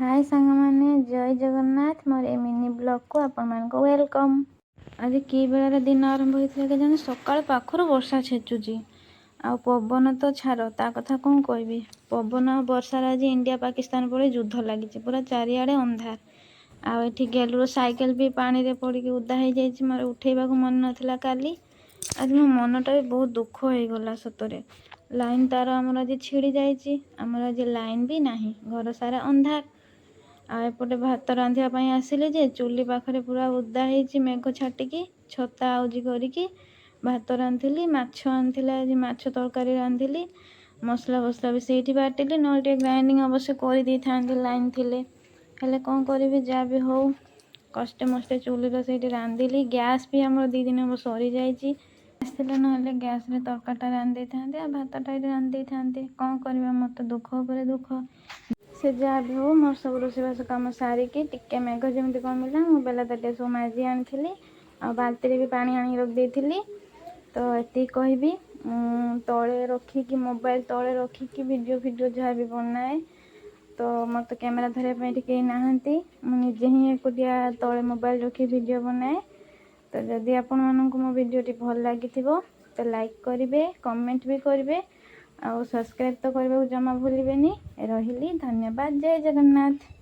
ହାଏ ସାଙ୍ଗମାନେ, ଜୟ ଜଗନ୍ନାଥ। ମୋର ଏ ମିନି ବ୍ଲଗ୍କୁ ଆପଣମାନଙ୍କୁ welcome. ଆଜି କି ବେଳାରେ ଦିନ ଆରମ୍ଭ ହେଇଥିଲା କେଜାଣି, ସକାଳ ପାଖରୁ ବର୍ଷା ଛେଚୁଛି। ଆଉ ପବନ ତ ଛାଡ଼, ତା କଥା କ'ଣ କହିବି। ପବନ ଆଉ ବର୍ଷାରେ ଆଜି ଇଣ୍ଡିଆ ପାକିସ୍ତାନ ଭଳି ଯୁଦ୍ଧ ଲାଗିଛି। ପୁରା ଚାରିଆଡ଼େ ଅନ୍ଧାର। ଆଉ ଏଠି ଗେଲୁର ସାଇକେଲ ବି ପାଣିରେ ପଡ଼ିକି ଓଦା ହେଇଯାଇଛି। ମୋର ଉଠେଇବାକୁ ମନେ ନଥିଲା କାଲି। ଆଜି ମୋ ମନଟା ବି ବହୁତ ଦୁଃଖ ହେଇଗଲା ସତରେ। ଲାଇନ୍ ତାର ଆମର ଆଜି ଛିଡ଼ି ଯାଇଛି। ଆମର ଆଜି ଲାଇନ୍ ବି ନାହିଁ, ଘର ସାରା ଅନ୍ଧାର। ଆଉ ଏପଟେ ଭାତ ରାନ୍ଧିବା ପାଇଁ ଆସିଲି ଯେ ଚୁଲି ପାଖରେ ପୁରା ଓଦା ହେଇଛି ମେଘ ଛାଟିକି। ଛତା ଆଉଜି କରିକି ଭାତ ରାନ୍ଧିଲି। ମାଛ ଆଣିଥିଲା ଆଜି, ମାଛ ତରକାରୀ ରାନ୍ଧିଲି। ମସଲା ଫସଲା ବି ସେଇଠି ବାଟିଲି, ନହେଲେ ଟିକେ ଗ୍ରାଇଣ୍ଡିଙ୍ଗ ଅବଶ୍ୟ କରିଦେଇଥାନ୍ତି ଲାଇନ୍ ଥିଲେ। ହେଲେ କ'ଣ କରିବି, ଯାହା ବି ହଉ କଷ୍ଟେ ମଷ୍ଟେ ଚୁଲିର ସେଇଠି ରାନ୍ଧିଲି। ଗ୍ୟାସ୍ ବି ଆମର 2 ଦିନ ହେବ ସରିଯାଇଛି। ଆସିଥିଲେ ନହେଲେ ଗ୍ୟାସ୍ରେ ତରକାରୀଟା ରାନ୍ଧି ଦେଇଥାନ୍ତି ଆଉ ଭାତଟା ଏଇଠି ରାନ୍ଧି ଦେଇଥାନ୍ତି। କ'ଣ କରିବା, ମୋତେ ଦୁଃଖ ଉପରେ ଦୁଃଖ। ସେ ଯାହା ବି ହଉ, ମୋର ସବୁ ରୋଷେଇବାସ କାମ ସାରିକି ଟିକେ ମେଘ ଯେମିତି କମିଲା, ମୁଁ ବେଲା ତାଟିଆ ସବୁ ମାଜି ଆଣିଥିଲି ଆଉ ବାଲ୍ଟିରେ ବି ପାଣି ଆଣିକି ରଖିଦେଇଥିଲି। ତ ଏତିକି କହିବି, ମୁଁ ତଳେ ରଖିକି, ମୋବାଇଲ ତଳେ ରଖିକି ଭିଡ଼ିଓ ଫିଡ଼ିଓ ଯାହା ବି ବନାଏ। ତ ମୋତେ କ୍ୟାମେରା ଧରିବା ପାଇଁ ଏଠି କେହି ନାହାନ୍ତି। ମୁଁ ନିଜେ ହିଁ ଏକୁଟିଆ ତଳେ ମୋବାଇଲ ରଖି ଭିଡ଼ିଓ ବନାଏ। ତ ଯଦି ଆପଣମାନଙ୍କୁ ମୋ ଭିଡ଼ିଓଟି ଭଲ ଲାଗିଥିବ, ତ ଲାଇକ୍ କରିବେ, କମେଣ୍ଟ ବି କରିବେ ଆଉ ସବସ୍କ୍ରାଇବ୍ ତ କରିବାକୁ ଜମା ଭୁଲିବେନି। ରହିଲି, ଧନ୍ୟବାଦ, ଜୟ ଜଗନ୍ନାଥ।